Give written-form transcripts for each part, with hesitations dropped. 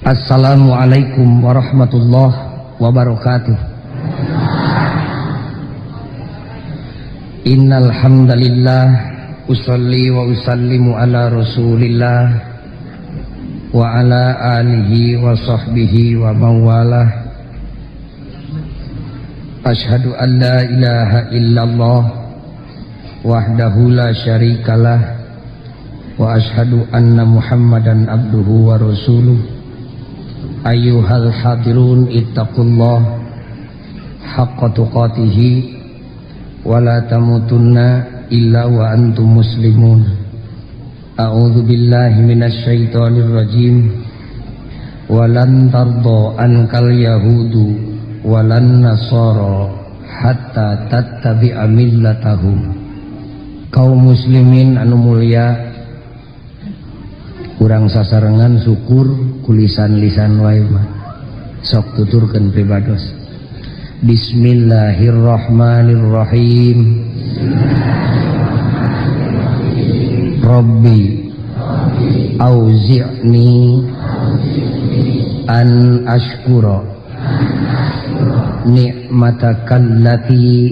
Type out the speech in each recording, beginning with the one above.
Assalamualaikum warahmatullahi wabarakatuh. Innal hamdalillah usalli wa usallimu ala Rasulillah wa ala alihi wa sahbihi wa mawalah. Ashhadu an la ilaha illallah wahdahu la syarikalah wa ashhadu anna Muhammadan abduhu wa rasuluh. Ayyuhal hadirun ittaqullah haqqa tuqatihi wa la tamutunna illa wa antum muslimun. A'udzu billahi minasy syaithanir rajim. Walan tarda ankal yahudu walan nasara hatta tattabi'a millatahum. Kaum muslimin anu mulia, urang sasarengan syukur kulisan-lisan wae mah sok tuturkeun pribados. Bismillahirrahmanirrahim. Rabbi auzi'ni an ashkura ni'matakal lati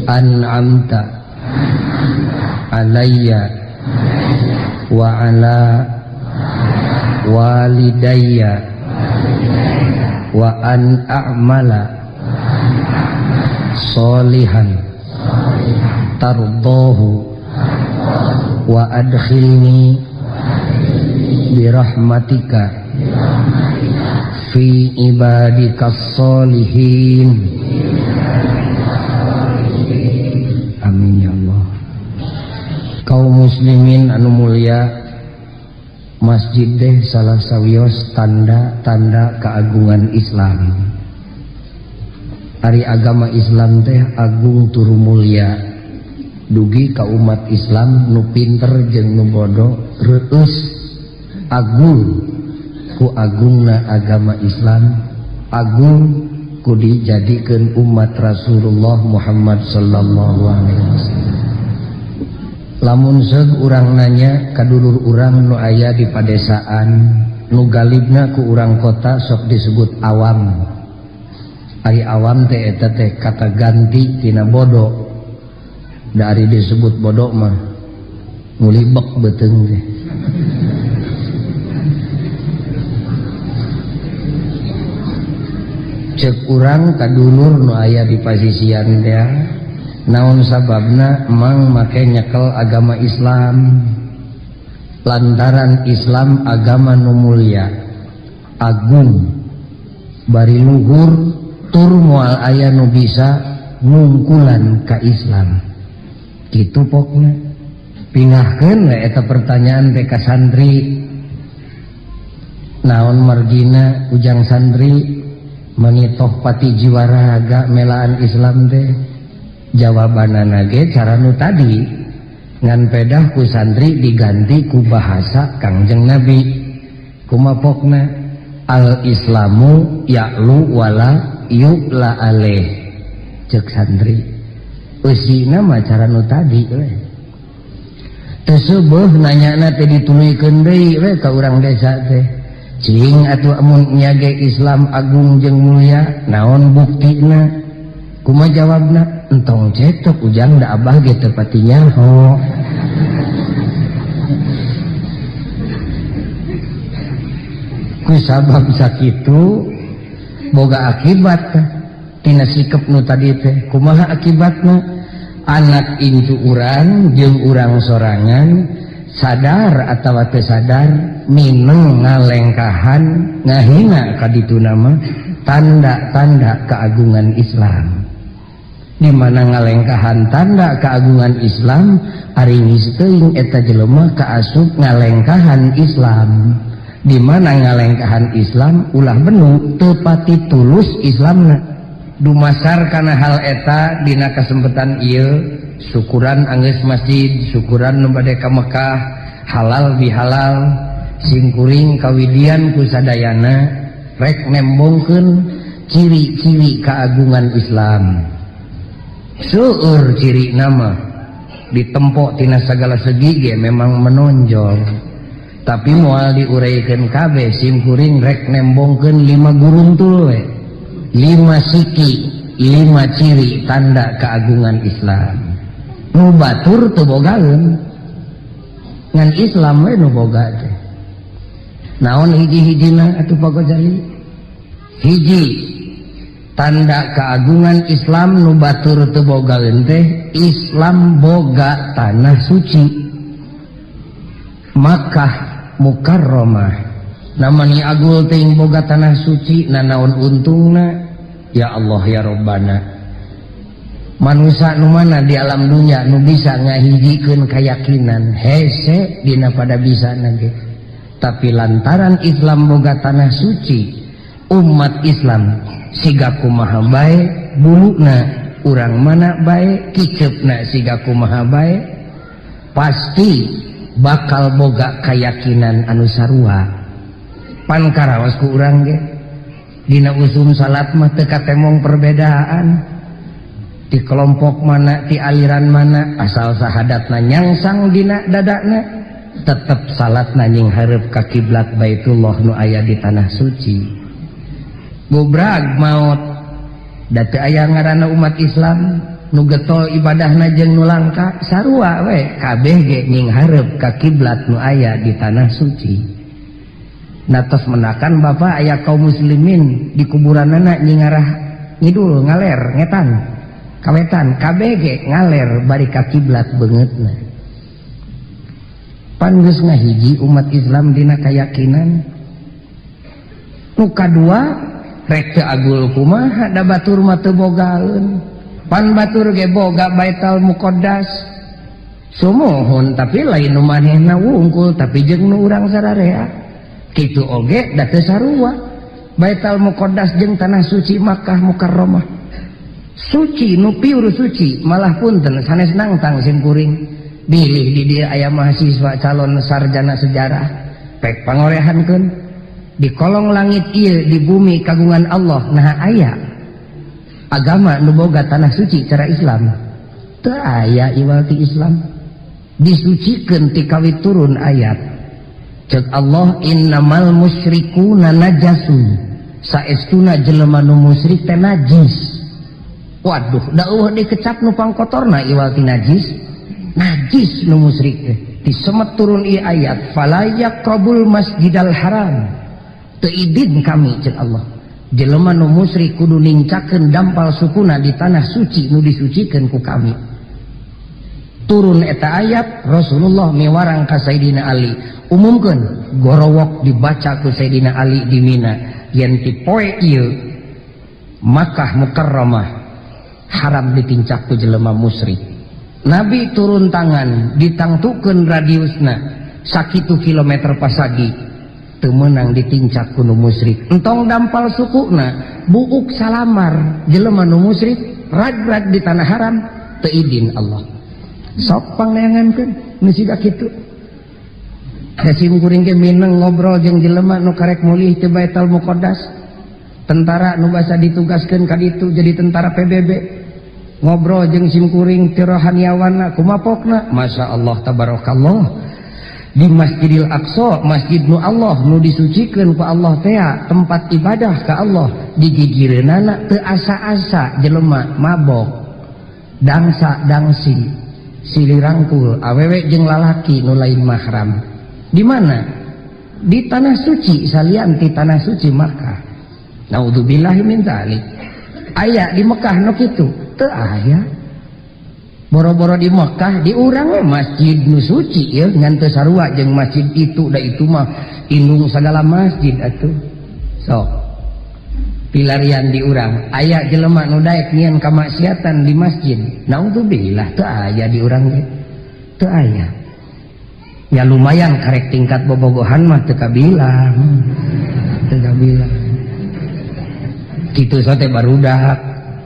an'amta alayya wa ala walidayya wa an a'mala solihan tardahu wa adkhilni birahmatika fi ibadikas solihin. Amin ya Allah. Kaum muslimin anu mulia, masjid deh salah sawios tanda-tanda keagungan Islam. Ari agama Islam teh agung turu mulia. Dugi ka umat Islam nu pinter jeung nu bodoh reueus agung ku agungna agama Islam, agung ku dijadikeun umat Rasulullah Muhammad sallallahu alaihi wasallam. Lamun seug urang nanya ka dulur urang nu aya di padesaan nu galibna ku urang kota sok disebut awam. Ari awam teh eta teh kata ganti tina bodoh. Da ari disebut bodoh mah ngulibek beuteung teh. Ceuk urang ka dulur nu aya di pasisian teh, naon sababna mang make nyekel agama Islam? Lantaran Islam agama nu mulia, agung, bari luhur, tur moal aya nu bisa ngungkulan ka Islam. Kitu pokna. Pingahkeun we eta pertanyaan teh ka santri. Naon margina ujang santri manitoh pati jiwa raga melaan Islam teh? Jawabanana ge cara nu tadi, ngan pedah ku santri diganti ku bahasa Kangjeng Nabi. Kumaha pokna? Al Islamu ya'lu wala yu'la alaih. Ceuk santri eusina mah cara nu tadi we. Teu seubeah nanyana teh dituluykeun deui we ka urang desa teh. Cing atuh amun nya ge Islam agung jeung mulia, naon buktina? Kumaha jawabna? Entong cetok ujang da abah ge teu pati nyaho. Ku sabab sakitu boga akibat tina sikep nu tadi teh. Kumaha akibatna? Anak incu urang jeung urang sorangan sadar atawa teu sadar mineng ngalengkahan ngahina ka ditu nama tanda-tanda keagungan Islam. Di mana ngalengkahan tanda keagungan Islam, ari geus teuing eta jelema kaasup ngalengkahan Islam. Di mana ngalengkahan Islam ulah benu teu pati tulus Islamna. Dumasar kana hal eta dina kasempatan ieu syukuran anggeus masjid, syukuran nu bade ka Mekah, halal bihalal, singkuring kawidian ku sadayana rek nembongkeun ciri-ciri keagungan Islam. Seueur ciri nama ditempok tina sagala segi ge memang menonjol. Tapi moal diuraikan kabeh, sim kuring rek nembongkeun 5 guruntul we. 5 siki, 5 ciri tanda keagungan Islam. Nu batur teu bogaeun. Ngan Islam we nu boga teh. Naon hiji-hijina atuh Pak Gojali? Hiji tanda keagungan Islam nu batur teu bogaeun teh, Islam boga tanah suci. Makkah Mukarramah. Namanya agul teuing boga tanah suci, nanaon untungna? Ya Allah ya Rabbana. Manusia nu mana di alam dunia nu bisa ngahijikeun keyakinan hese dina pada bisa nage. Tapi lantaran Islam boga tanah suci, umat Islam siga kumaha bae buluna, urang mana bae kiceupna siga kumaha bae, pasti bakal boga keyakinan anu sarua. Pan karaos ku urang ge dina usum salat mah teu katemong perbedaan di kelompok mana, di aliran mana, asal sahadatna nyangsang dina dadana, tetep salatna nyinghareup ka kiblat Baitullah nu aya di tanah suci. Gobrag maot da teu aya ngaranna umat Islam nu getol ibadahna jeung nu langka, sarua we kabeh ge nyinghareup ka kiblat nu aya di tanah suci. Natos menakan bapak aya kaum muslimin di kuburanana nyingarah ngidul ngaler ngetan kawetan, kabeh ge ngaler bari ka kiblat beungeutna. Pan geus ngahiji umat Islam dina keyakinan. Nu kadua rek teu agul kumaha da batur mah teu bogaeun. Pan batur ge boga Baitul Muqaddas. Sumuhun tapi lain nu manehna wungkul tapi jeung nu urang sararea. Kitu oge da teu sarua. Baitul Muqaddas jeung tanah suci Makkah Mukarramah. Suci nu piur suci, malah punten sanes nangtang sim kuring. Bilih di dieu aya mahasiswa calon sarjana sejarah pek pangorehankeun di kolong langit ieu di bumi kagungan Allah, naha aya agama nu boga tanah suci cara Islam? Teu aya iwal ti Islam. Disucikeun ti kawit turun ayat cek Allah, innamal musyrikuna najasun, saestuna jelema nu musyrik teh najis. Waduh, da eueuh dikecap nu pangkotorna iwal ti najis. Najis nu musyrik teh. Disemet turun ieu ayat, fala yaqrabul masjidal haram. Teu idin kami cek Allah. Jelema nu musyrik kudu nincakeun dampal sukuna di tanah suci nu disucikeun ku kami. Turun eta ayat, Rasulullah miwarang ka Sayyidina Ali, umumkeun gorowok dibaca ku Sayyidina Ali di Mina, yen ti poe ieu Makkah Mukarramah haram ditincak ku jelema musyrik. Nabi turun tangan, ditangtukeun radiusna sakitu kilometer pasagi, teu meunang ditincak ku nu musyrik. Entong dampal sukuna, buuk salamar jelema nu musyrik rag-rag di tanah haram teu idin Allah. Sok pangneangankeun nu siga kitu. Da sim kuring ge mineng ngobrol jeung jelema nu karek mulih ti Baitul Muqaddas. Tentara nu basa ditugaskeun ka ditu jadi tentara PBB. Ngobrol jeung sim kuring ti rohaniawanna kumapokna, Masya Allah tabarakallah. Di Masjidil Aqsa, masjid nu Allah nu disucikeun ku Allah tea, tempat ibadah ka Allah, digigireunana teu asa-asa jelema mabok, dangsa dangsi, silih rangkul awewe jeung lalaki nu lain mahram. Di mana? Di tanah suci salian ti tanah suci Makkah. Naudzubillahi min dzalik. Aya di Mekah nu kitu? Teu aya. Boro-boro di Mekah, di urang we masjid nu suci ya ngan teu sarua jeung masjid itu, da itu mah indung segala masjid atuh. Sok pilarian di urang aya jelema nu daek nyieun kamaksiatan di masjid? Naudzubillah, teu aya di urang ge. Teu aya. Ya lumayan karek tingkat bobogohan mah teu kabilang. Teu kabilang. Kitu sote barudak,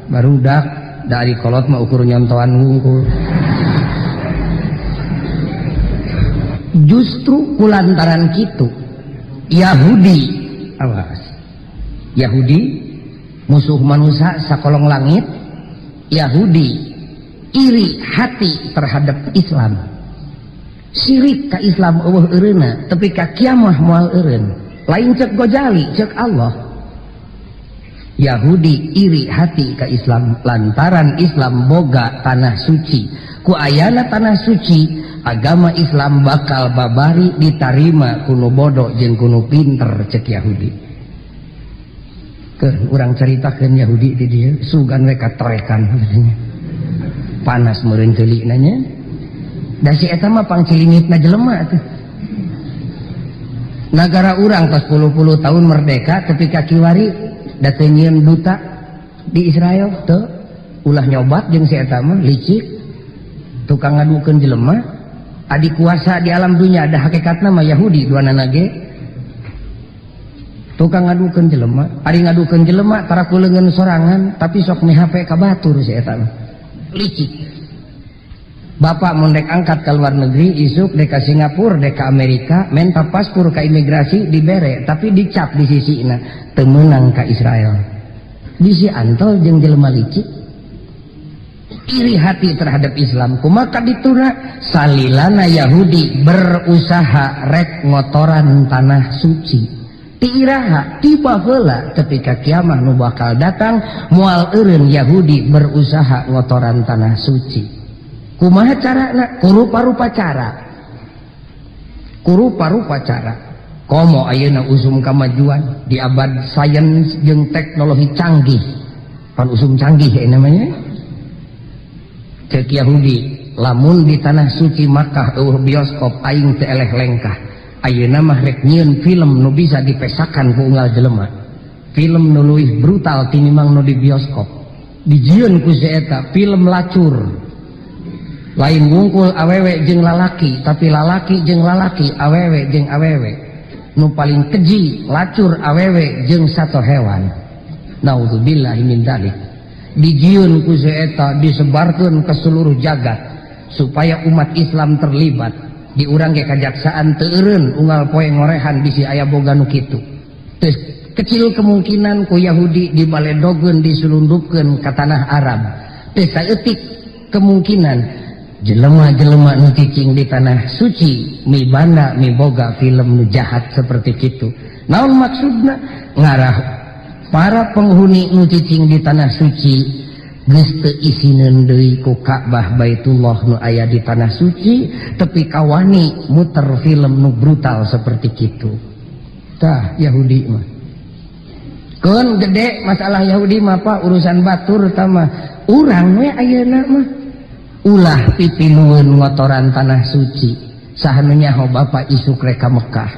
barudak dari kolot mah ukur nyontoan wungkul. Justru kulantaran kitu Yahudi, awas, Yahudi musuh manusia sakolong langit, Yahudi iri hati terhadap Islam. Sirik ka Islam eueuh eureunna tepi ka kiamah moal eureun. Lain cek Gojali, cek Allah. Yahudi iri hati ka Islam lantaran Islam boga tanah suci. Ku ayana tanah suci, agama Islam bakal babari ditarima ku nu bodoh jeung ku nu pinter, cek Yahudi. Ke urang caritakeun Yahudi di dieu sugan we katorekan, panas meureun ceuli nanya. Da si eta mah pangcilingitna jelema tuh. Nagara urang tos puluh-puluh tahun merdeka, ketika kiwari da teu nyieun duta di Israel teu. Ulah nyobat jeung si eta mah, licik, tukang ngadukeun jelema. Adi kuasa di alam dunia ada hakikatna mah Yahudi duanana ge tukang ngadukeun jelema. Ari ngadukeun jelema tara ku leungeun sorangan, tapi sok mihape ka batur. Si eta mah licik. Bapak mun dek angkat ke luar negeri isuk, dek ke Singapura, dek ke Amerika, minta paspor ke imigrasi dibere, tapi dicap di sisina teu meunang ka Israel. Bisi antol jeung jelema licik, iri hati terhadap Islam. Kumaha dituna? Salilana Yahudi berusaha rek ngotoran tanah suci ti iraha? Tiba heula tepi ka kiamah nu bakal datang moal eureun Yahudi berusaha ngotoran tanah suci. Kumaha carana? Ku rupa-rupa cara, ku rupa-rupa cara. Komo ayeuna usum kamajuan di abad sains jeung teknologi canggih, pan usum canggih ya namanya. Cek Yahudi, lamun di tanah suci Makkah eueuh bioskop, aing teu eleh lengkah. Ayeuna mah rek nyieun film nu bisa dipesakan ku unggal jelema, film nu leuwih brutal tinimbang nu di bioskop. Dijieun ku si eta film lacur, lain wungkul awewe jeung lalaki, tapi lalaki jeung lalaki, awewe jeung awewe, nu paling keji lacur awewe jeung satu hewan, naudzubillah min dzalik. Dijieun ku si eta, disebarkeun ke seluruh jagat supaya umat Islam terlibat. Di urang ge kajaksaan teu eureun unggal poe ngorehan bisi aya boga nu kitu. Terus kecil kemungkinan ku Yahudi dibaledogeun, diselundupkeun ka tanah Arab. Teu saeutik kemungkinan jelema-jelema nu cicing di tanah suci mibanda miboga film nu jahat seperti kitu. Naon maksudna? Ngarah para penghuni nu cicing di tanah suci geus teu isineun deui ku Ka'bah Baitullah nu aya di tanah suci, tepi kawani muter film nu brutal seperti kitu. Tah, Yahudi mah keun gede masalah. Yahudi mah, Pak, urusan batur tama. Urang we ayeuna mah ulah pipilueun ngotoran tanah suci. Saha nu nyaho bapak isuk rek ka Mekah?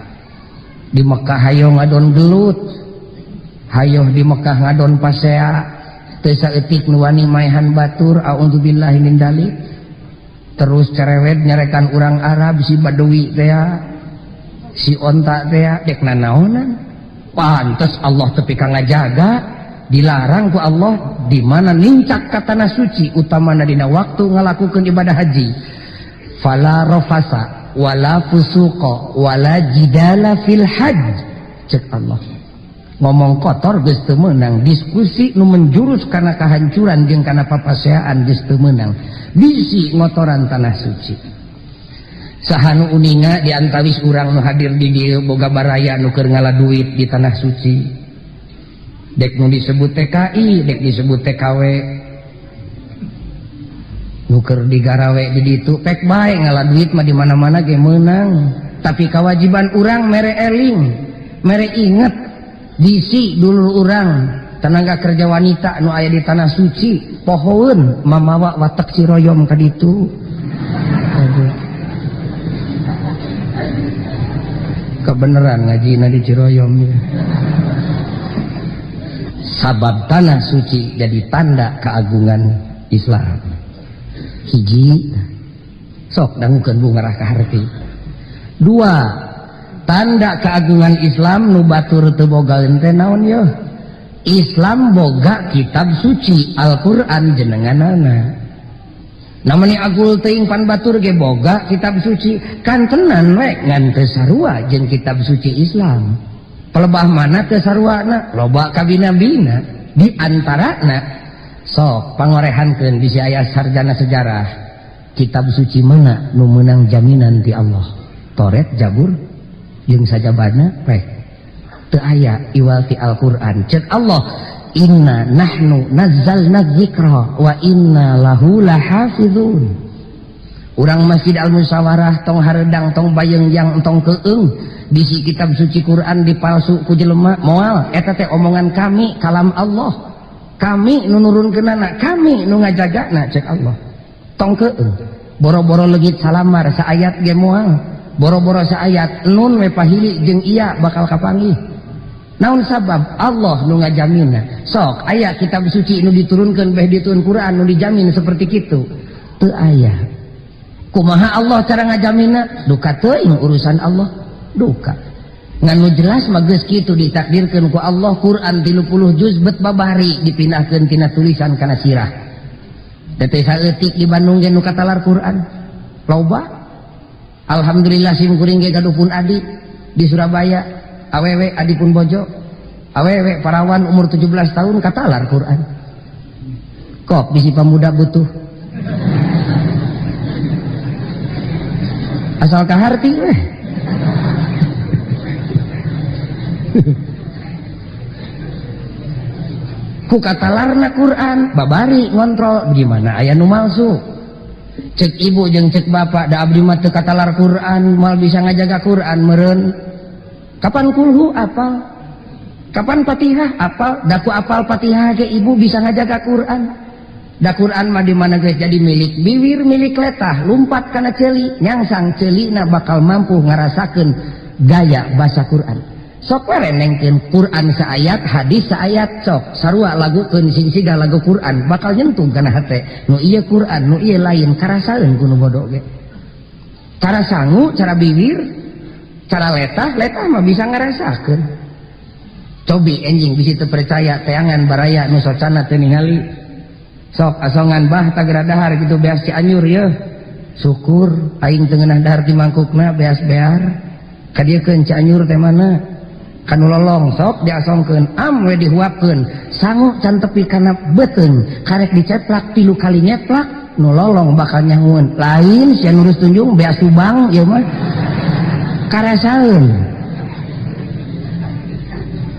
Di Mekah hayo ngadon gelut, hayo di Mekah ngadon pasea, teu saeutik nu wani maehan batur, audzubillahi min dzalik. Terus cerewet nyarekan urang Arab, si Badui teh, si onta teh, dek nanaonan. Pantes Allah tepi ka ngajaga, dilarang ku Allah di mana nincak ka tanah suci, utamana dina waktu ngalakukeun ibadah haji. Fala rafasa wala fusuqa wala jidala fil hajj, cek Allah. Ngomong kotor geus teu meunang, diskusi nu menjurus kana kehancuran jeung kana papaseaan geus teu meunang, bisi ngotoran tanah suci. Saha nu uninga di antawis urang nu hadir di dieu boga baraya nu keur ngala duit di tanah suci? Dek nu disebut TKI, dek disebut TKW, nu keur digarawe di ditu, pek bae ngala duit mah di mana-mana ge meunang. Tapi kewajiban urang mere eling, mere inget, bisi dulur urang tenaga kerja wanita nu aya di tanah suci pohoeun mamawa watek Ciroyom ka ditu. Aduh. Kebenaran ngajina di Ciroyom ya. Sabab tanah suci jadi tanda keagungan Islam. Hiji, sok dangukeun bungarah ka harti. Dua, tanda keagungan Islam nu batur teu bogaeun teh naon yeuh? Islam boga kitab suci Al-Qur'an jenenganana. Namanya agul teuing, pan batur ge boga kitab suci, kan tenan we, ngan teu sarua jeung kitab suci Islam. Pelebah mana teu saruana? Loba kabina-bina. Di antarana, sok pangorehankeun bisi aya sarjana sejarah. Kitab suci mana nu meunang jaminan ti Allah? Toret, Jabur, jeung sajabana rek. Teu aya iwal ti Al-Qur'an. Cek Allah, inna nahnu nazzalna dzikra wa inna lahu lahafizun. Urang Masjid Al-Musyawarah tong hareudang, tong bayeungjang, tong keung bisi kitab suci Quran dipalsu ku jelema, moal eta teh omongan kami, kalam Allah. Kami nu nurunkeunana, kami nu ngajagana, cek Allah. Tong keung. Boro-boro leungit salambar saayat ge moal. Boro-boro saayat nun we pahili jeung iya bakal kapanggih. Naon sabab? Allah nu ngajamina. Sok aya kitab suci nu diturunkeun beh diturun Quran nu dijamin seperti kitu? Teu aya. Kumaha Allah cara ngajamina? Duka teuing urusan Allah. Duka. Ngan nu jelas mah geus kitu ditakdirkeun ku Allah Quran 30 juz bet babari dipindahkeun tina tulisan kana sirah. Teh saeutik di Bandung ge nu katalar Quran. Loba. Alhamdulillah sim kuring ge gaduh pun adi di Surabaya. Awewe adi pun bojo. Awewe parawan umur 17 tahun katalar Quran. Kok bisi pemuda butuh. Asal kaharti weh. Ku katalarna Quran babari ngontrol gimana aya nu malsu. Cek ibu jeung cek bapak da abdi mah teu katalar Quran, moal bisa ngajaga Quran meureun. Kapan kulhu apal? Kapan Fatihah apal? Da ku apal Fatihah ge ibu bisa ngajaga Quran. Da Quran mah di mana geus jadi milik biwir, milik letah, lumpat kana ceuli, nyangsang ceulina bakal mampu ngarasakeun gaya bahasa Quran. Sok we renengkeun Quran saayat, hadis saayat, sok sarua lagukeun sing siga lagu Quran, bakal nyentuh kana hate. Nu ieu Quran, nu ieu lain, karasaeun ku nu bodo ge. Cara sangu, cara biwir, cara letah, letah mah bisa ngarasakeun. Cobi enjing bisi teu percaya teangan baraya nu socana teu ningali. Sok asongan bah tagera dahar kitu beas Cianjur yeuh. Syukur aing teu ngeunah dahar di mangkukna beas bear. Kadieukeun Cianjur teh mana? Kanu lolong sok diasongkeun am we dihuapkeun. Sangu can tepi kana beuteung, karek diceplak 3 kali nyeplak nu lolong bakal nyangueun. Lain sia nurus tunjung beas Subang ieu mah. Karasaeun.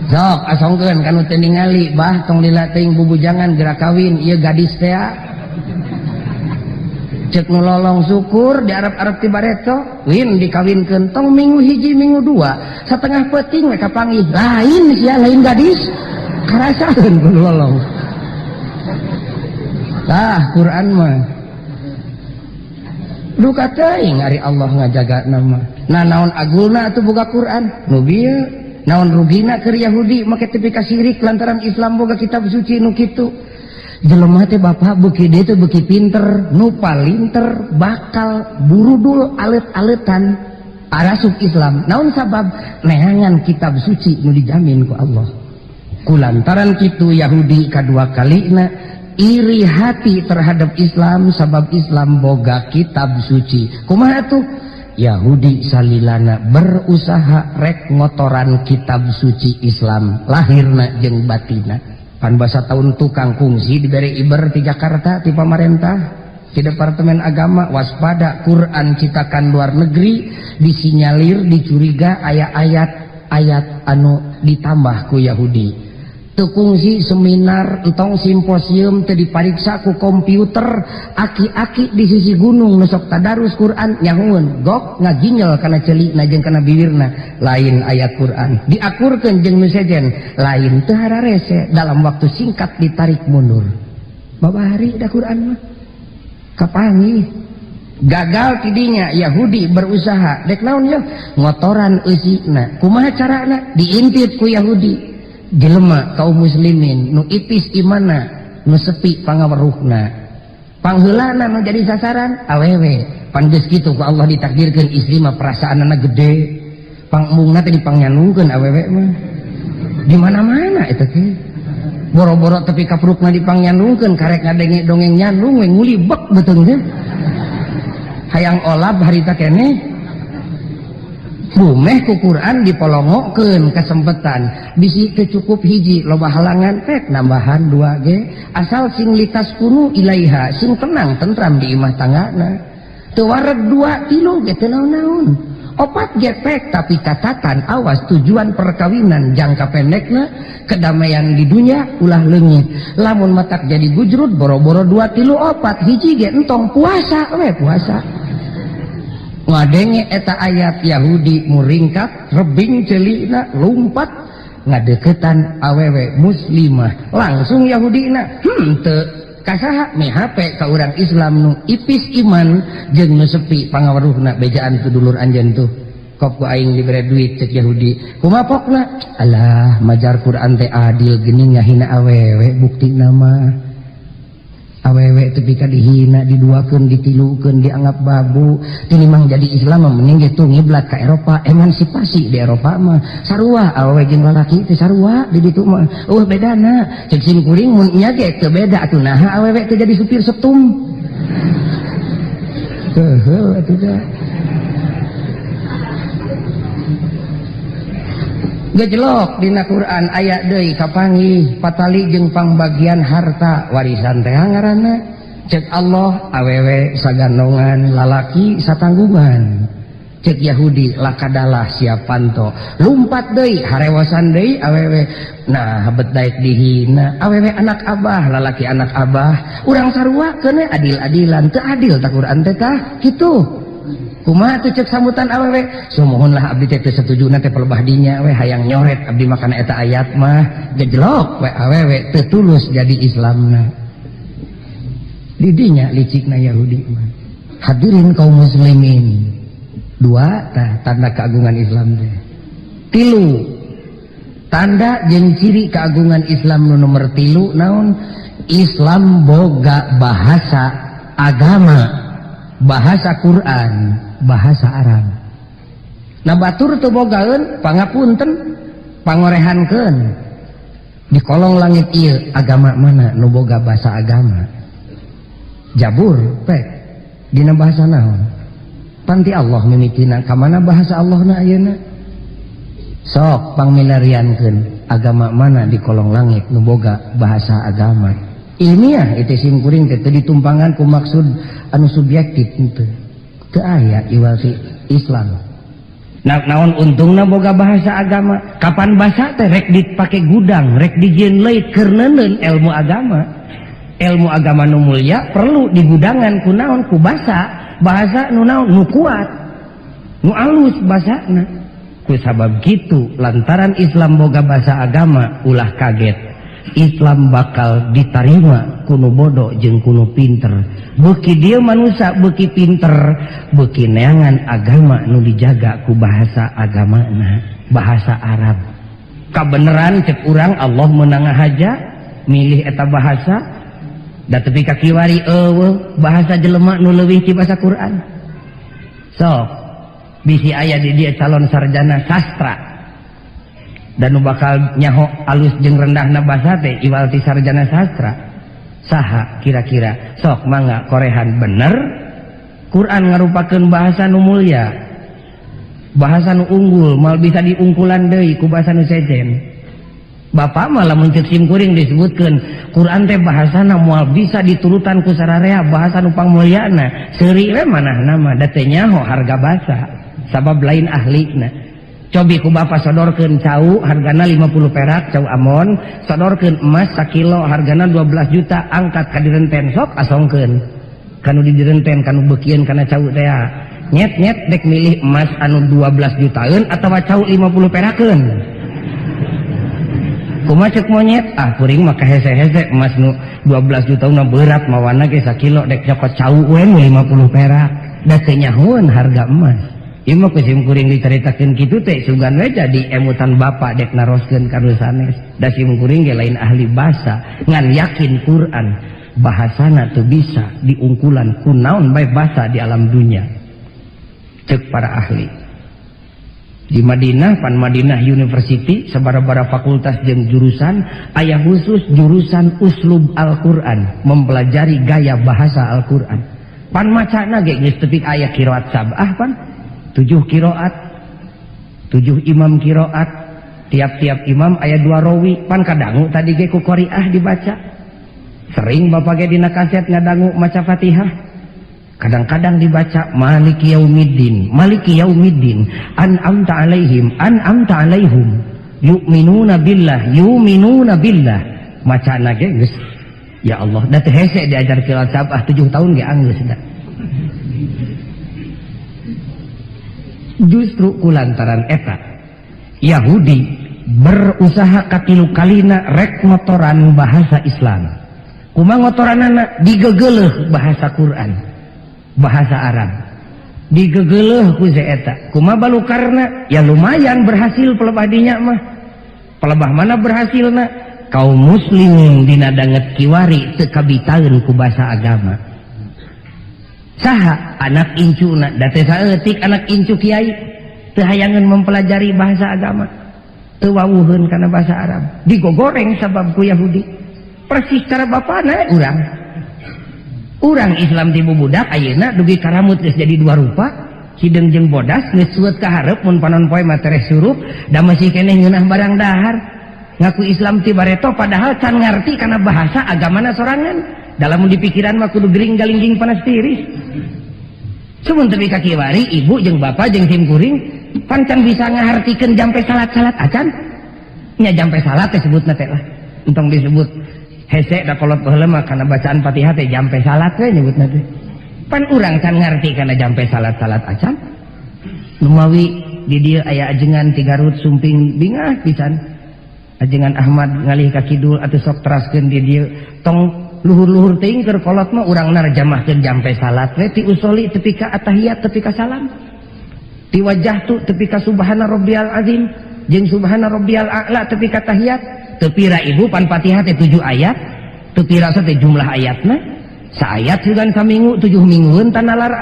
Sok asongkeun kanu teu ningali bah tong lila teuing bubujangan geura kawin ieu gadis teh. Cek nu lolong syukur di Arab-Arab ti bareto win dikawinkeun tong minggu hiji minggu dua setengah peuting we kapanggih lain sia lain gadis karasaeun ku nu lolong. Tah Quran mah duka teuing ari Allah ngajaga nama. Nah naon agulna atuh boga Quran nu bieu. Naon rugina keur Yahudi make tepi ka sirik lantaran Islam boga kitab suci nu kitu. Jelema teh bapak beuki dieu teh beuki pinter, nu palinter bakal burudul alet-aletan arasup Islam. Naon sabab? Neangan kitab suci nu dijamin ku Allah. Kulantaran kitu Yahudi kadua kalina iri hati terhadap Islam sabab Islam boga kitab suci. Kumaha tuh? Yahudi salilana berusaha rek ngotoran kitab suci Islam lahirna jeung batina. Pan basa tahun tukang kungsi diberi iber di Jakarta ti pamarentah di Departemen Agama waspada Quran citakan luar negeri disinyalir dicuriga aya ayat-ayat anu ditambah ku Yahudi. Teu kungsi seminar entong simposium teu dipariksa ku komputer aki-aki di sisi gunung nu sok tadarus Quran nyahueun gok ngaginyel kana ceulina jeung kana biwirna lain ayat Quran diakurkeun jeung nu sejen lain teu hararese dalam waktu singkat ditarik mundur. Babari da Quran mah kapanggih gagal tidinya Yahudi berusaha dek naon yeuh ngotoran eusina kumaha carana diintip ku Yahudi jelema kaum muslimin nu ipis imana nu sepi pangaweruhna pangheulana nu jadi sasaran awewe pan geus kitu ku Allah ditakdirkeun istri mah perasaanna gede pangembungna teh dipangnyanungkeun awewe mah di mana-mana eta teh boro-boro tepi ka perukna dipangnyanungkeun karek ngadenge dongeng nyandung we ngulibek beuteung teh hayang olab harita keneh. Dumeh ku Quran dipolongokeun kasempetan bisi teu cukup hiji loba halangan pek nambahan dua ge asal sing litas kunu ilaiha sing tenang tentram di imah tanggana teu wareg dua tilu ge teu naon-naon opat ge pek tapi catatan awas tujuan perkawinan jangka pendekna kedamaian di dunia ulah leungit lamun matak jadi gujrud boro-boro dua tilu opat hiji ge entong puasa we puasa. Ngadenge eta ayat Yahudi muringkat rebing celina lumpat ngadeketan awewe muslimah langsung Yahudina teu kasaha mi HP ka urang Islam nu ipis iman jeung nu sepi pangaweruhna bejaan ku dulur anjeun tuh kop ku aing dibere duit cek Yahudi kumaha pokna alah majar Quran teh adil geuning ngahina awewe buktina mah awewe tepi ka dihina diduakeun ditilukeun dianggap babu tinimang jadi Islam mah mending ge tuh ngiblat ka Eropa emansipasi di Eropa mah sarua awewe jeung lalaki teh sarua di ditu mah eueuh bedana cek sim kuring mun nya ge teu beda atuh naha awewe teh jadi supir setum heuheuh atuh da gejlok dina Quran aya deui kapanggih patali jeung pangbagian harta warisan teh ngaranna cek Allah awewe sagandongan lalaki satanggungan cek Yahudi lakadalah siapanto lumpat deui harewasan deui awewe nah bet daek dihina awewe anak abah lalaki anak abah urang sarua keun adil-adilan teu adil ta Quran teh tah kitu kumaha tuh cek sambutan awewe sumuhunlah abdi teh teu satujuna teh pelebah dinya we hayang nyoret abdi makana eta ayat mah gejlok we awewe teu tulus jadi Islamna di dinya licikna Yahudi mah. Hadirin kaum muslimin dua tah tanda keagungan Islam teh tilu tanda jeung ciri keagungan Islam nu nomor tilu naon Islam boga bahasa agama bahasa Quran bahasa Arab. Nah batur teu bogaeun pangapunten pangorehankeun di kolong langit ieu agama mana nu boga bahasa agama Jabur pek dina bahasa naon panti Allah mimitina ka mana bahasa Allahna ayeuna sok pangmilariankeun agama mana di kolong langit nu boga bahasa agama ilmiah itu sim kuring teh teu ditumpangan ku maksud anu subjektif teu teu aya iwal ti Islam. Nah, naon untungna boga bahasa agama kapan bahasa teh rek dipake gudang rek dijieun leuit keur neuneun ilmu agama ilmu agama nu mulia perlu digudangan ku naon ku bahasa bahasa nu naon nu kuat nu alus bahasana ku sabab kitu lantaran Islam boga bahasa agama ulah kaget Islam bakal ditarima kuno bodoh jeung kuno pinter beuki dieu manusia beuki pinter beuki neangan agama nu dijaga ku bahasa agamana bahasa Arab kabeneran cek urang Allah meunang haja milih eta bahasa da tepi ka kiwari eueuh bahasa jelema nu leuwih ti bahasa Quran sok bisi aya di dieu calon sarjana sastra dan nu bakal nyaho alus jeung rendahna bahasa teh iwal ti sarjana sastra saha kira-kira sok mangga korehan bener Quran ngarupakeun bahasa nu mulia bahasa nu unggul moal bisa diungkulan deui ku bahasa nu sejen bapak mah lamun ceuk sim kuring disebutkeun Quran teh bahasana moal bisa diturutan ku sararea bahasa nu pangmulyana seuri we manahna mah da teu nyaho harga bahasa sabab lain ahlina cobi ku bapak sodorkeun cau hargana 50 perak cau amon sodorkeun emas sakilo hargana 12 juta angkat ka direnten sok asongkeun kanu didirenten kanu beukieun kana cau teh nyet-nyet dek milih emas anu 12 jutaan atawa cau 50 perakeun kumaha cek monyet ah kuring mah kahese-hese emas nu 12 juta na berat mawana ge sakilo dek nyokot cau we nu 50 perak da teu nyahoeun harga emas. Ieu mah ku sim kuring dicaritakeun kitu teh sugan we jadi emutan bapak dek naroskeun ka nu sanes. Da sim kuring ge lain ahli bahasa ngan yakin Quran bahasana teu bisa diungkulan ku naon bae bahasa di alam dunia. Cek para ahli. Di Madinah pan Madinah University sabara-bara fakultas jeung jurusan aya khusus jurusan uslub Al-Qur'an, mempelajari gaya bahasa Al-Qur'an. Pan macana ge geus tepi aya qiraat sab'ah pan 7 qiraat. 7 imam qiraat, tiap-tiap imam aya 2 rawi. Pan kadangu tadi ge ku qariah dibaca. Sering bapak ge dina kaset ngadangu maca Fatihah. Kadang-kadang dibaca Maliki Yaumiddin, Maliki Yaumiddin, an'amta alaihim, an'amta alaihum, yu'minuna billah, yu'minuna billah. Macana ge geus ya Allah, da teu hese diajar qiraat sabah 7 tahun ge anggeus da. Justru kulantaran eta Yahudi berusaha katilu kalina rek ngotoran bahasa Islam. Kumaha ngotoranana? Digegeleuh bahasa Quran, bahasa Arab. Digegeleuh ku eta. Kumaha balukarna? Ya lumayan berhasil pelebah dinya mah. Pelebah mana berhasilna? Kaum muslimin dina danget kiwari teu kabitaeun ku bahasa agama. Saha anak incuna da teh saeutik anak incu kiai teu hayangeun mempelajari bahasa agama, teu wawuheun kana bahasa Arab, digogoreng sabab ku Yahudi. Persis cara bapana urang. Urang Islam ti bubudak ayeuna dugi ka rambut geus jadi dua rupa, hideung jeung bodas geus sueut ka hareup mun panon poe mah tereh surup, da masih keneh ngeunah barang dahar. Ngaku Islam ti bareto padahal can ngarti kana bahasa agamana sorangan. Dalam di pikiran mah kudu gering galingging panas tiris. Sumun tepi ka kiwari ibu jeung bapak jeung sim kuring pan can bisa ngahartikeun jampe salat-salat acan. Nya jampe salat teh sebutna teh lah. Entong disebut hese da kolot baheula mah kana bacaan Fatihah teh jampe salat we nyebutna teh. Pan urang can ngarti kana jampe salat-salat acan. Numawi di dieu aya ajengan ti Garut sumping bingah pisan. Ajengan Ahmad ngalih ka kidul atuh sok teraskeun di dieu tong luhur-luhur teuing keur kolot mah urang narjamahkeun jampe salat we ti usoli tepi ka atahiyat tepi ka salam. Ti wajah tu tepi ka subhana rabbiyal azim jeung subhana rabbiyal a'la tepi ka tahiyat. Teu pira ibu pan Fatihah teh 7 ayat, teu pira teh jumlah ayatna. Saayat sugan saminggu 7 minggueun tanalar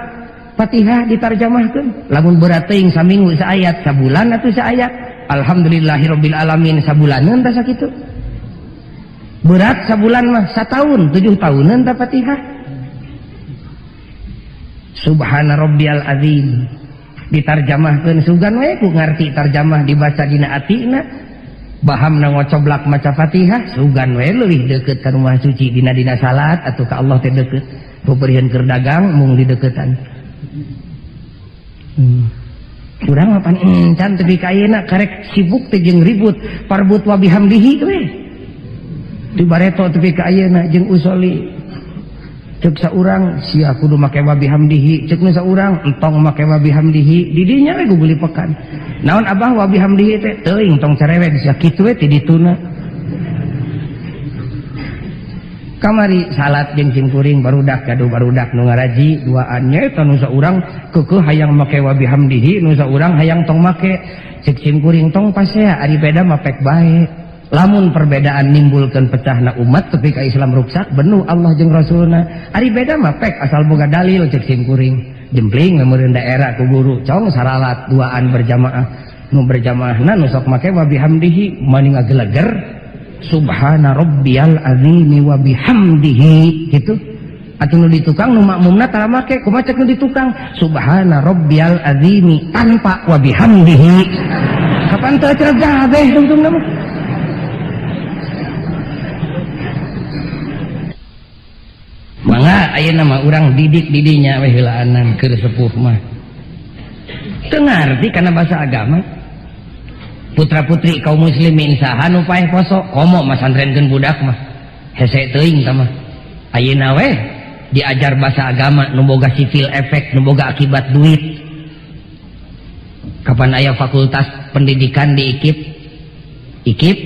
Fatihah ditarjamahkeun. Lamun berat teuing saminggu saayat, sabulan atuh saayat. Alhamdulillahirabbil alamin sabulaneun tah sakitu. Berat sabulan mah satahun 7 tahunan tah Fatihah. Subhana rabbiyal azim ditarjamahkeun sugan we ku ngarti tarjamah dibaca dina atina. Bahamna ngocoblak maca Fatihah sugan we leuwih deukeut ka rumah suci dina dina salat atuh ka Allah teh deukeut. Pupuriheun keur dagang mung dideukeutan. Urang mah pan encan tepi ka ayeuna karek sibuk teh jeung ribut parbut wa bihamdihi we. Di bareto tepi ka ayeuna jeung usoli. Ceuk saurang sia kudu make wa bihamdihi, ceuk nu saurang entong make wa bihamdihi, di dinya we guguli pekan. Naon abah wa bihamdihi teh? Teuing tong cerewet sia kitu we ti dituna. Kamari salat jeung simkuring barudak gaduh barudak nu ngaraji duaan nya eta nu saurang keukeuh hayang make wa bihamdihi, nu saurang hayang tong make. Ceuk simkuring tong pasea ari beda mah pek bae. Lamun perbedaan nimbulkeun pecahna umat tepi ka Islam ruksak benuh Allah jeung Rasulna. Ari beda mah pek asal boga dalil ceuk simkuring. Jempling meureun daerah ku guru cong saralat duaan berjamaah. Nu berjamaahna nu sok make wa bihamdihi mani ngageleger subhana rabbiyal azimi wa bihamdihi gitu. Atuh nu di tukang nu makmumna tara make kumaha cek nu di tukang subhana rabbiyal azimi tanpa wa bihamdihi. Kapan teu acara gabeh tungtungna mah. Mangga ayeuna mah urang didik didinya we heulaanan keur sepuh mah. Teu ngarti kana bahasa agama. Putra-putri kaum muslimin saha nu paeh poso komo masantrenkeun budak mah. Hese teuing tah mah. Ayeuna we diajar bahasa agama nu boga sivil efek, nu boga akibat duit. Kapan aya fakultas pendidikan di IKIP? IKIP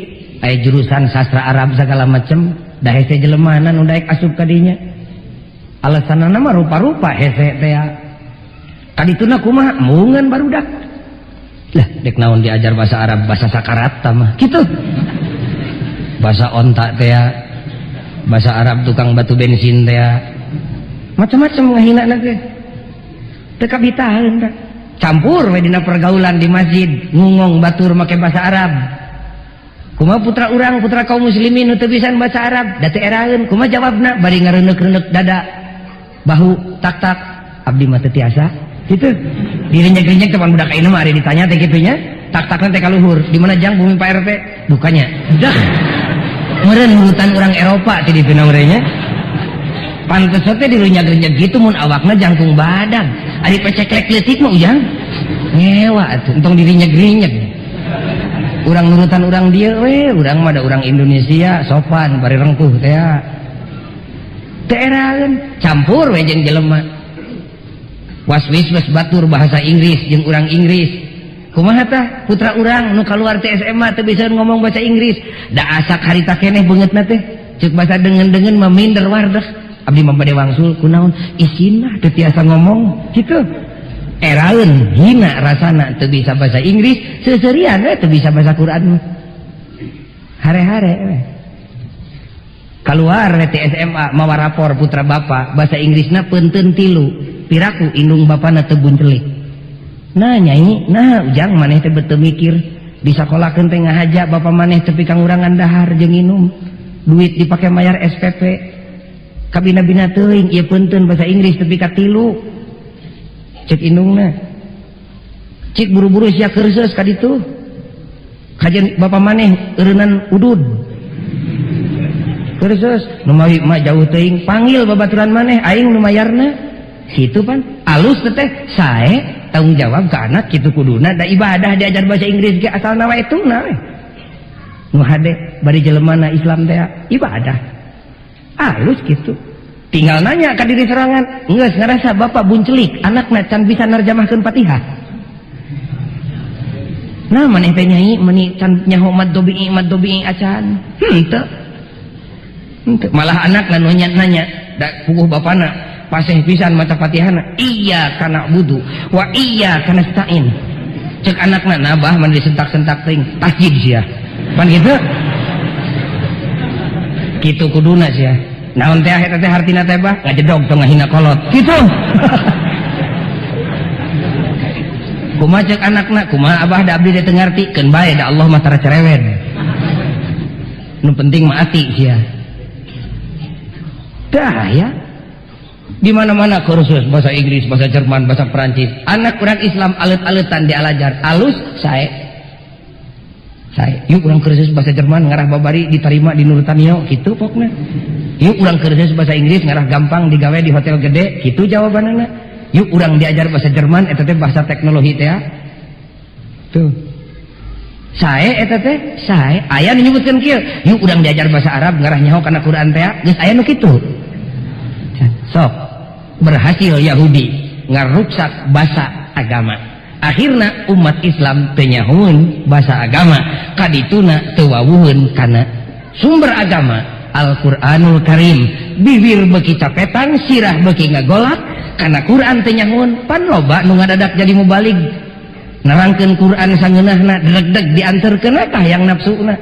aya jurusan sastra Arab segala macem, da hese jelemana nu daek asup ka dinya. Alasanana mah rupa-rupa hese teh. Kadituna kumaha embungeun barudak. Lah dek naon diajar bahasa Arab, bahasa sakarat mah kitu. Bahasa onta teh, bahasa Arab tukang batu bensin teh. Macam-macam ngahina teh. Teu kabitaheun tah. Campur we dina pergaulan di masjid, ngungong batur make bahasa Arab. Kumaha putra urang, putra kaum muslimin nu teu bisa bahasa Arab, da teu eraeun, kumaha jawabna bari ngareuneuh-reuneuk dada. Bahu tak-tak abdi mah teu tiasa. Kitu. Dirinyek-rinyek teman budak ayeuna mah ari ditanya teh kitu nya. Tak-takna teh kaluhur. Di mana jang bumi Pak RT? Dukanya. Dah. Meureun nurutan urang Eropa ti dituna nya. Pantes teh dirunyag-runyag gitu mun awakna jangkung badag. Ari peceklek leutik mah ujang. Ngewa atuh, entong dirinyeg-rinyeg. Urang nurutan urang dieu we, urang mah da urang Indonesia sopan bari rengkuh teh. Teu eraeun, campur we jeung jelema. Was-wis wes batur bahasa Inggris jeung urang Inggris. Kumaha tah putra urang nu kaluar ti SMA teu bisa ngomong bahasa Inggris. Da asak harita keneh beungeutna teh. Ceuk bahasa deungeun-deungeun mah minder wardah. Abdi mah bade wangsul kunaon isinna teu tiasa ngomong kitu. Eraeun hina rasana teu bisa bahasa Inggris, seuseurian we teu bisa bahasa Quran mah. Hare-hare we. Keluar we ti SMA mawa rapor putra bapak bahasa Inggrisna peunteun 3. Piraku indung bapana teu buncelik. Nah nyai, nah ujang maneh teh beteu mikir disakolahkeun teh ngahaja bapak maneh tepi ka ngurangan dahar jeung nginum. Duit dipake mayar SPP. Kabina-bina teuing ieu peunteun bahasa Inggris tepi ka 3. Cek indungna. Cik buru-buru sia keurseus ka ditu. Kajen bapak maneh eureunnan udud. Keurseus nu mawi mah jauh teuing panggil babaturan maneh aing nu mayarna. Situ pan alus teh sae tanggung jawab ke anak kitu kuduna da ibadah diajar bahasa Inggris ge asal nawa itu na we. Nu hade bari jelemana Islam teh ibadah. Alus kitu. Tinggal nanya ka diri serangan, geus ngarasa bapak buncelik, anakna can bisa nerjemahkeun Fatihah. Nah maneh teh nyai meuni can nyaho mad dobi'i acan. Henteu. Henteu. Malah anakna nu nanya da puguh bapana paseh pisan maca Fatihahna, iyyaka na'budu wa iyyaka nasta'in. Cek anakna nabah mun disentak-sentak teuing, tasjid sia. Pan kitu? Kitu kuduna sia. Naon teh eta teh hartina teh bah? Ngajedog tong ngahina kolot. Kitu. Kumaha cek anakna? Kumaha abah da abdi teu ngarti? Keun bae da Allah mah tara cerewet. Nu penting mah ati sia. Dah ya. Di mana-mana kursus bahasa Inggris, bahasa Jerman, bahasa Perancis. Anak urang Islam alet-aletan dialajar, alus sae. Sae. Yuk urang kursus bahasa Jerman ngarah babari diterima di Nurtanio kitu pokna. Yuk urang kursus bahasa Inggris ngarah gampang digawe di hotel gede, kitu jawabanana. Yuk urang diajar bahasa Jerman eta teh bahasa teknologi teh. Tuh. Sae eta teh, sae. Aya nu nyebutkeun kieu, yuk urang diajar bahasa Arab ngarah nyaho kana Quran teh, geus aya nu kitu. Sok berhasil Yahudi ngaruksak bahasa agama. Akhirna umat Islam teu nyahoeun bahasa agama, kadituna teu wawuheun kana sumber agama Al-Qur'anul Karim. Bibir beuki capetan, sirah beuki ngagolak kana Quran teu nyahoeun, pan loba nu ngadadak jadi mubalig. Nerangkeun Quran sangeunahna dregdeg dianterkeun tah yang nafsuna.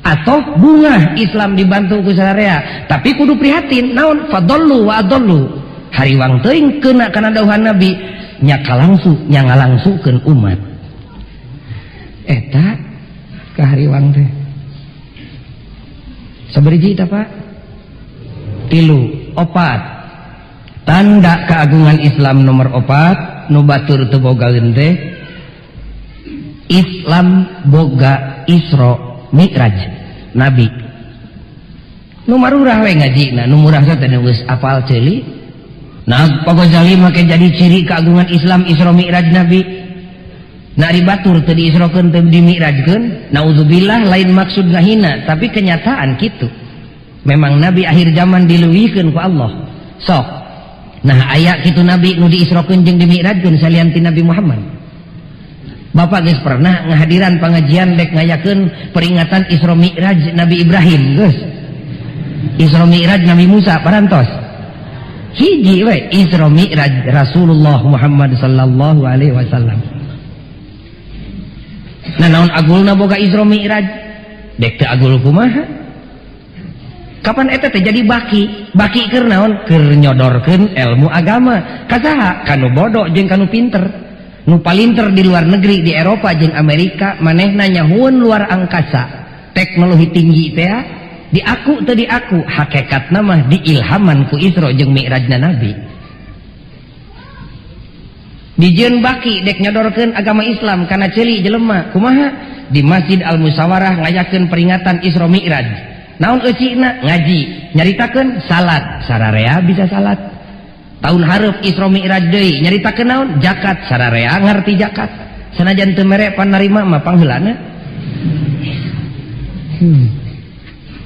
Atau bunga Islam dibantu ku sararea, tapi kudu prihatin naon fadallu wa adallu. Hariwang teuing keuna kana dawuhan Nabi nya kalangsu nya ngalangsukeun umat. Eta ka hariwang teh. Sabariji tah Pak? 3, 4. Tanda keagungan Islam nomor 4 nu batur teu bogaeun teh Islam boga Isra Mi'raj Nabi. Nu marurah we ngajina, nu murah teh geus apal ceuli. Nah, Pak Ghazali make jadi ciri keagungan Islam Isra Mi'raj Nabi. Nah, ari batur teu diisrokeun teu dimi'rajkeun, naudzubillah lain maksud ngahina, tapi kenyataan kitu. Memang Nabi akhir zaman dileuwihkeun ku Allah. Sok. Nah, aya kitu Nabi nu diisrokeun jeung dimi'rajkeun salian ti Nabi Muhammad. Bapak geus pernah ngahadiran pengajian dek ngayakeun peringatan Isra Mi'raj Nabi Ibrahim geus. Isra Mi'raj Nabi Musa parantos. Hiji we Isra Mi'raj Rasulullah Muhammad sallallahu alaihi wasallam. Nah naon agulna boga Isra Mi'raj? Dek teu agul kumaha? Kapan eta teh jadi baki? Baki keur naon? Keur nyodorkeun ilmu agama. Ka saha? Kanu bodoh jeung kanu pinter. Nu palinter di luar negeri di Eropa jeung Amerika manehna nyahueun luar angkasa teknologi tinggi teh diaku teu diaku hakikatna mah diilhaman ku Isra jeung Mi'rajna Nabi. Dijieun baki dek nyodorkeun agama Islam kana ceuli jelema. Kumaha? Di Masjid Al Musawarah ngayakeun peringatan Isra Mi'raj. Naon eucina? Ngaji, nyaritakeun salat, sararea bisa salat. Tahun hareup Isra Mi'raj deui, nyaritakeun naon? Zakat, sararea ngarti zakat. Sanajan teu mere pan narima mah pangheulana.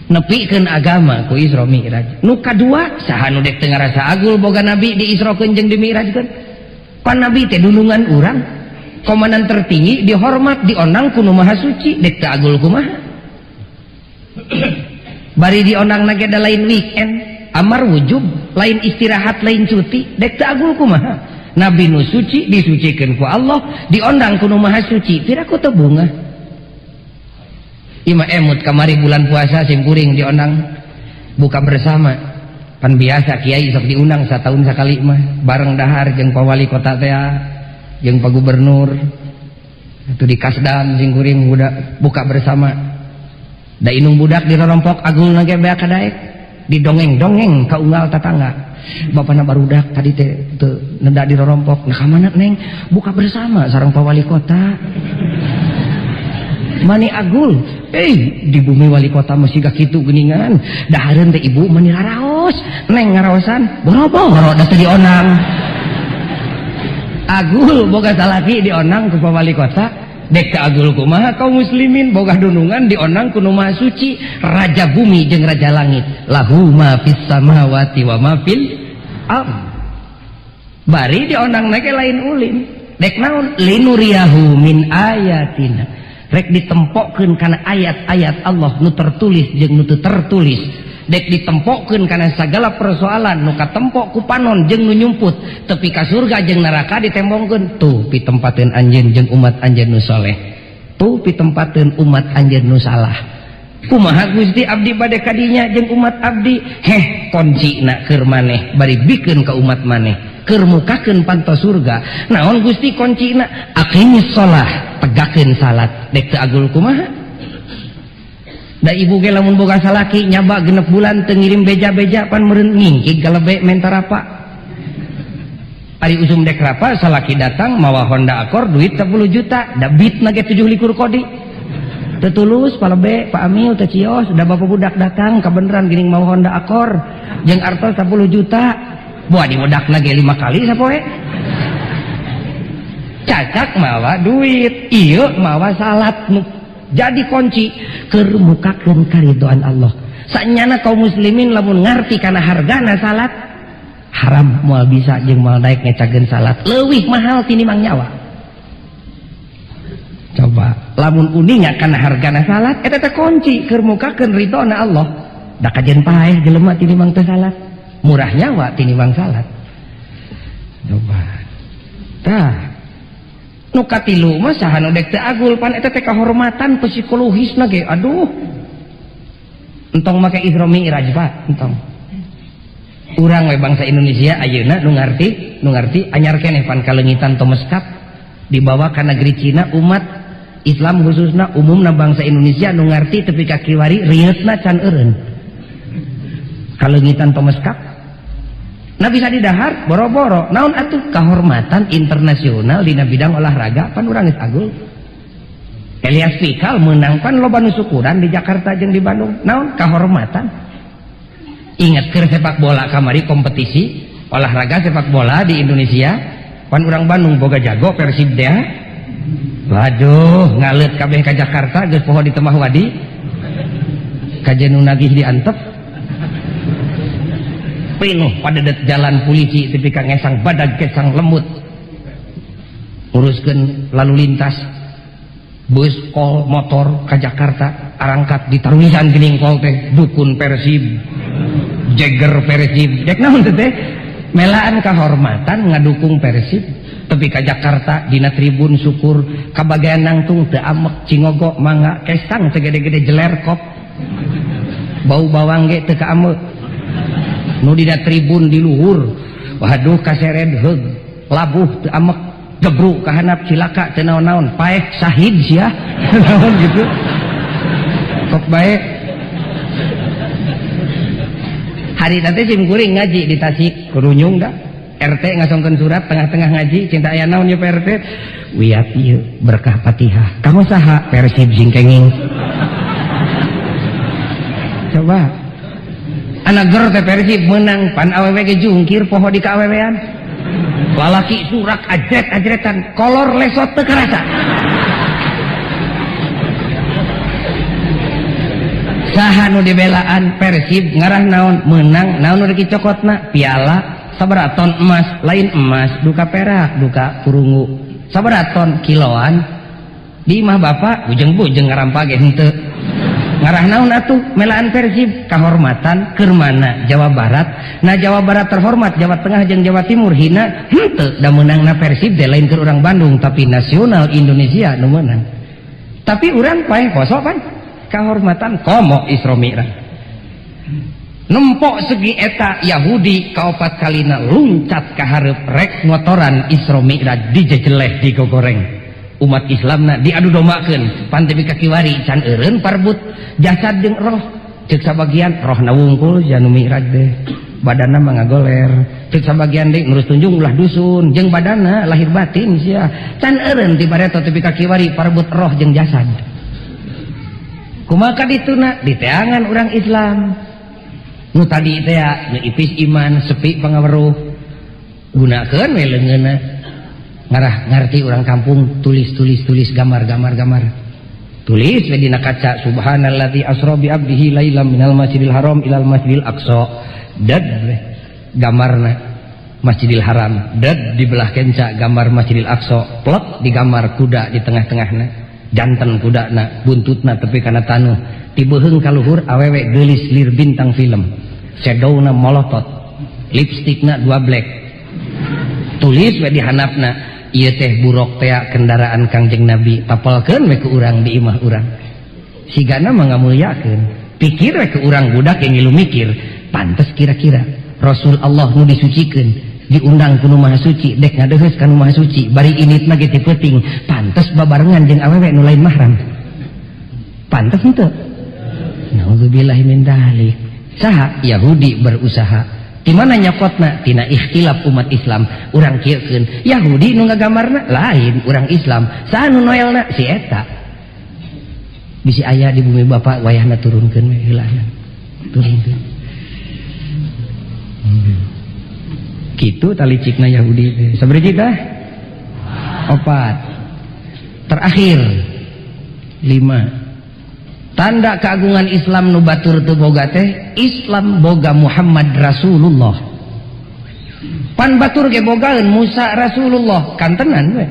Nepikeun agama ku Isra Mi'raj. Nu kadua, saha nu dek teu ngarasa agul boga nabi di Israkeun jeung di Mi'rajkeun? Pan nabi teh dunungan urang, komandan tertinggi, dihormat, diondang ku Nu Maha Suci, dek teu agul kumaha? Bari diondang ge da lain weekend, amar wujub, lain istirahat, lain cuti, dek teu agul kumaha? Nabi nu suci disucikeun ku Allah, diondang ku Nu Maha Suci, piraku teu bungah? Ima emut kamari bulan puasa simkuring diondang buka bersama. Pan biasa kiai sok diundang setahun sekali mah bareng dahar jeung Pak Wali Kota teh jeung Pak Gubernur. Itu di Kasdam simkuring budak buka bersama. Da inung budak dirorompok agul ge beak kadaek. Didongeng-dongeng ka unggal tatangga. Bapana barudak tadi teh teu neda dirorompok. Nah ka mana, Neng? Buka bersama sareng Pak Wali Kota. Mani agul, di bumi wali kota masih gak kitu geuningan. Dahareun teh ibu mani raraos, Neng ngaraosan, boro-boro da teu diondang. Agul boga salaki diondang ku Pak Wali Kota, dek teu agul kumaha kaum muslimin boga dunungan diondang ku Nu Maha Suci, raja bumi jeung raja langit. Lahu ma fis samawati wa ma fil ard. Bari diondang ge lain ulin. Dek naon? Linuriyahu min ayatina. Rek ditempokkeun kana ayat-ayat Allah nu tertulis jeung nu teu tertulis. Dek ditempokkeun kana sagala persoalan nu katempok ku panon jeung nu nyumput tepi ka surga jeung neraka ditembongkeun. Tuh pitempateun anjeun jeung umat anjeun nu soleh, tuh pitempateun umat anjeun nu salah. Kumaha Gusti abdi bade kadinya jeung umat abdi? Heh, kuncina keur maneh bari bikeun ka umat maneh, keur mukakeun panto surga. Naon Gusti kuncina? Aqimis shalah, tegakeun salat. Dek teu agul kumaha? Da ibu ge lamun boga salaki nyaba 6 bulan teu ngirim beja-beja pan meureun ngingkig galebe menta rapa. Ari usum dek rapa salaki datang mawa Honda Accord duit 10 juta, da beat na ge 27 kodi. Teu tulus palebe Pak Amil teu cios, da bapak budak datang kabeneran geuning mau Honda Accord jeung artos 10 juta. Buah diwedakna ge 5 kali sapoe. Cacak mawa duit, ieu mawa salat nu jadi kunci keur mukakeun karidoan Allah. Sanyana kaum muslimin lamun ngarti kana hargana salat, haram moal bisa jeung moal daek ngecageun salat, leuwih mahal tinimbang nyawa. Coba lamun uninga kana hargana salat, eta teh kunci keur mukakeun ridona Allah. Da kajen paeh jelema tinimbang teu salat, murah nyawa tinimbang salat. Coba tah nu katilu mah saha nu dek teu agul? Pan eta teh kahormatan psikologisna ge. Aduh, entong make Isra Mi'raj, Pak, entong. Urang we bangsa Indonesia ayeuna nu ngarti, nu ngarti anyar keneh pan kaleungitan Thomas Cup dibawa ka negeri Cina. Umat Islam khususna umumna bangsa Indonesia nu ngarti tepi ka kiwari rieutna can eureun kaleungitan Thomas Cup. Nah, bisa didahar boro-boro. Naon atuh kehormatan internasional dina bidang olahraga? Pan urang geus agul. Elias Pikal menang pan loba nu syukuran di Jakarta jeung di Bandung. Naon kehormatan? Ingat keur sepak bola kamari, kompetisi olahraga sepak bola di Indonesia, pan urang Bandung boga jago Persib teh. Waduh, ngaleut kabeh ka Jakarta, geus poho di Temah Wadi. Kajen nu nagih diantep. Pinuh padedet jalan polisi tepi ka ngesang badag kesang lembut nguruskeun lalu lintas. Bus kol motor ka Jakarta arangkat ditarulisan geuning kol teh dukun Persib, jeger Persib. Dek naon teh? Melaan kehormatan ngadukung Persib tepi ka Jakarta. Dina tribun syukur kabagian nangtung teu amek, cingogo mangga, kesang segede-gede jeler kop bau bawang ge teu kaamek. Nu dina tribun di luhur, waduh, kaseret heug labuh teu amek, gebruk ka handap cilaka teu naon-naon, paeh sahid sia. Naon gitu kok bae. Hari nanti sim kuring ngaji di Tasik, kurunyung dah. RT ngasongkeun surat tengah-tengah ngaji, cinta aya naon ya Pak RT? Wiat ieu berkah Fatihah. Kamu saha? Persib singkenging. Coba. Anak ger teh Persib menang, pan awewe ge jungkir poho di kaawewean. Lalaki surak ajret-ajretan, kolor lesot teu karasa. Saha nu dibelaan Persib ngarah naon menang naon nu dicokotna piala sabaraha ton emas lain emas duka perak duka perunggu sabaraha ton kiloan di imah bapak bujeng-bujeng ngarampa ge henteu ngarah naon atuh melaan Persib kahormatan keur mana Jawa Barat nah Jawa Barat terhormat Jawa Tengah jeung Jawa Timur hina henteu da meunangna Persib teh lain keur urang Bandung tapi nasional Indonesia nu meunang tapi urang paeh poso kan kahormatan komo Isra Mi'raj nempok segi eta Yahudi kaopat kalina luncat ka hareup rek motoran Isra Mi'raj dijejeleh digogoreng umat Islamna diadu dombakeun pan tepi ka kiwari can eureun parbut jasad jeung roh ceuk sabagian rohna wungkul janu Mi'raj deh badanna mah ngagoler ceuk sabagian deui ngurus tunjung ulah dusun jeung badanna lahir batin sia can eureun ti bareto tepi ka kiwari parbut roh jeung jasad. Kumaha dituna diteangan orang Islam nu tadi teh nu ipis iman sepi pangaweruh gunakeun we leungeunna ngarah ngarti orang kampung tulis tulis tulis gambar gambar gambar tulis we dina kaca subhanalladzi asra bi abdihi lailam minal masjidil haram ilal masjidil aqsa dad we gambarna Masjidil Haram dad di belah kenca gambar Masjidil Aqsa plek di gambar kuda di tengah-tengahna jantan kudana buntutna tepi kana tanuh tibeuheung kaluhur awewe geulis lir bintang film sedowna molotot lipstikna dua black tulis we di handapna ieu teh buruk tea kendaraan Kangjeng Nabi tapelkeun we ku urang di imah urang sigana mah ngamulyakeun pikir we ku urang budak yang ngilu mikir pantes kira-kira Rasul Allah nu disucikeun diundang ku nu Maha Suci dek ngadeheus ka nu Maha Suci bari init mah ge ti peuting pantes babarengan jeung awewe nu lain mahram pantes henteu naudzubillahi min dzalik. Saha Yahudi berusaha di mana nyokotna tina ikhtilaf umat Islam urang kieukeun Yahudi nu ngagambarna lain urang Islam saha nu noelna si eta bisi aya di bumi bapak wayahna turunkeun we heulana turunkeun gitu tali cikna Yahudi sabaraha tah opat terakhir 5 tanda keagungan Islam nu batur teu boga teh Islam boga Muhammad Rasulullah pan batur ge bogaeun Musa Rasulullah kantenan we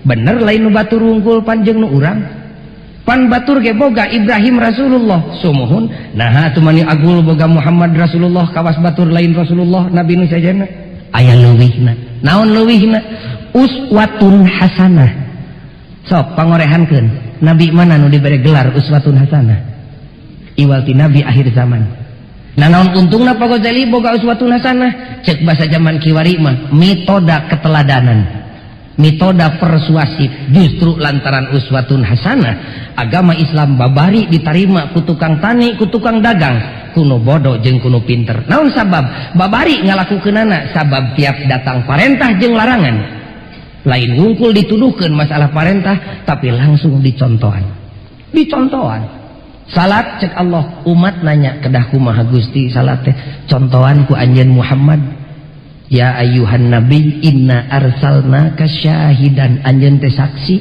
bener lain nu batur wungkul panjeng nu urang pan batur ge boga Ibrahim Rasulullah sumuhun nah atuh mani agul boga Muhammad Rasulullah kawas batur lain Rasulullah nabi nu sajana aya leuwihna naon leuwihna uswatun hasanah sok pangorehankeun nabi mana nu dibere gelar uswatun hasanah iwal ti nabi akhir zaman nah naon untungna Pak Ghazali boga uswatun hasanah cek bahasa zaman kiwari mah metoda keteladanan metoda persuasif justru lantaran uswatun hasanah agama Islam babari ditarima ku tukang tani ku tukang dagang kuno bodoh jeung kuno pinter naon sabab babari ngalakukeunana sabab tiap datang parentah jeung larangan lain wungkul dituduhkeun masalah parentah tapi langsung dicontohan dicontohan salat cek Allah umat nanya kedah kumaha Gusti salat teh contohan ku anjeun Muhammad ya ayyuhan nabi inna arsalnaka syahidan anjeun teh saksi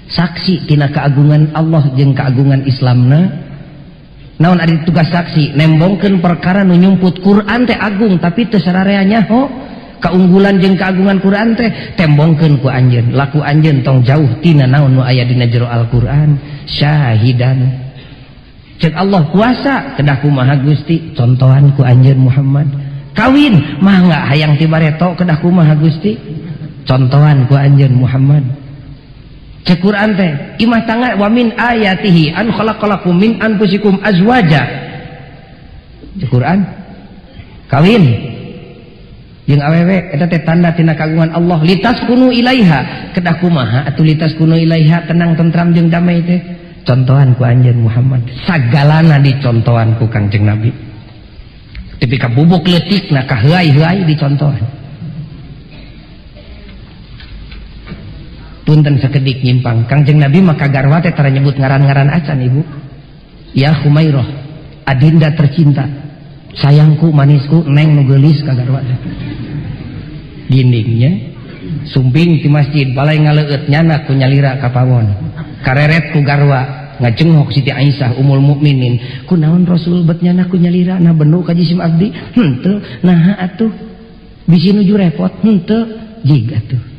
saksi tina keagungan Allah jeung keagungan Islamna naon ari tugas saksi nembongkeun perkara nu nyumput Quran teh agung tapi teu sararea nyaho keunggulan jeung keagungan Quran teh tembongkeun ku anjeun laku anjeun tong jauh tina naon nu aya dina jero Al-Qur'an syahidan cek Allah puasa kedah kumaha Gusti contohan ku anjeun Muhammad kawin mah hayang ti bareto kedah kumaha Gusti contohan ku anjeun Muhammad cek Quran teh imah tangga wa min ayatihi an khalaqalakum min anfusikum azwaja cek Quran kawin jeung awewe eta teh tanda tina kagungan Allah litaskunu ilaiha kedah kumaha atuh litaskunu ilaiha tenang tentram jeung damai teh contohan ku anjeun Muhammad sagalana dicontohan ku Kangjeng Nabi tepi ka bubuk leutikna ka heuay-heuay dicontohan. Punten sakedik nyimpang. Kangjeng Nabi maka garwa teh tara nyebut ngaran-ngaran acan ibu. Ya Humairah, adinda tercinta, sayangku manisku, neng nu geulis ka garwa teh. Gindingnya sumping di masjid balai ngaleueut nyana ku nyalira ka pawon. Kareret ku garwa ngajengok Siti Aisyah umul mukminin. Kunaon Rasul bet nyana ku nyalira na benu ka jisim abdi? Henteu, naha atuh? Bisi nuju repot henteu, jig atuh.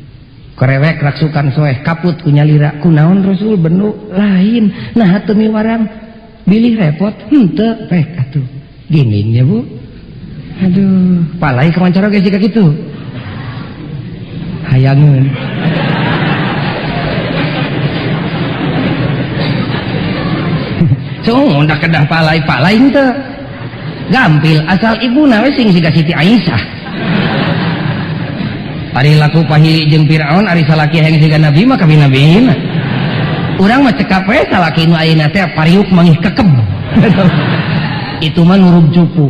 Korewek raksukan soeh kaput ku nyalira. Kunaon Rasul benu lain, naha teu miwarang? Bilih repot henteu, rek atuh. Gindingnya Bu. Aduh, palai kawancara ge siga kitu. Hayangeun. So, ndak kedah palai-palai henteu. Gampil asal ibuna we sing siga Siti Aisyah. Ari laku pahili jeung Firaun, ari salaki hayang siga nabi mah kabina-bina. Urang mah cekap we salaki nu ayeuna teh pariuk mangih kekeb. Itu mah nurug cupu.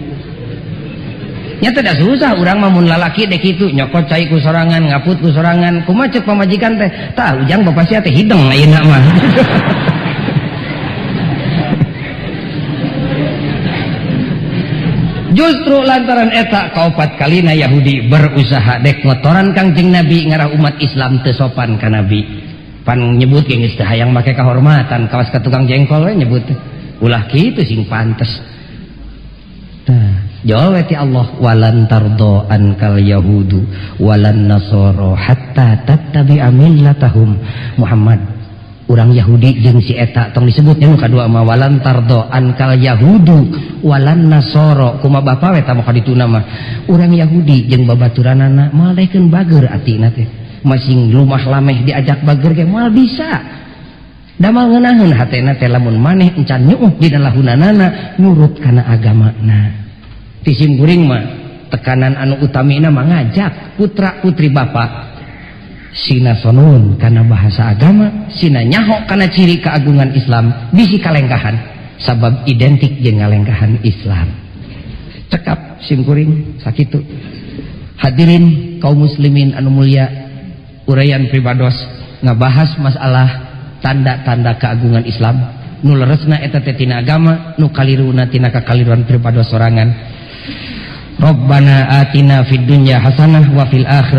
Nya teh da susah urang mah mun lalaki dek kitu nyokot cai ku sorangan, ngaput ku sorangan. Kumaha ceuk pamajikan teh? Tah ujang bapak sia teh hideng ayeuna mah. Justru lantaran eta kaopat kalina Yahudi berusaha dek ngotoran Kangjeng Nabi ngarah umat Islam teu sopan ka Nabi. Pan nyebut ge geus teu hayang make kahormatan kawas ka tukang jengkol we nyebut teh. Ulah kitu sing pantes. Tah, jawab ti Allah walan tardo ankal yahudu walan nasara hatta tattabi'a millatahum. Muhammad urang Yahudi jeung si eta tong disebutnya nu kadua mah walan tardo ankal yahudu walan nasoro kuma bapa we tah mah kadituna mah urang Yahudi jeung babaturanana moal daekeun bager atina teh masing lumah lameh diajak bager ge moal bisa damal ngeunaheun hatena teh lamun maneh encan nyuuh dina lahunanana nurut kana agamana. Ti sim kuring mah tekanan anu utamina mah ngajak putra putri bapa sina sonun karena bahasa agama, sina nyaho karena ciri keagungan Islam, bisi kalengkahan sabab identik jeung ngalengkahan Islam. Cekap simkuring sakitu. Hadirin kaum muslimin anu mulia, uraian pribados ngabahas masalah tanda-tanda keagungan Islam nu leresna eta teh tina agama, nu kaliruna tina kakaliruan pribados sorangan. Rabbana atina fid dunya hasanah wa fil akhirati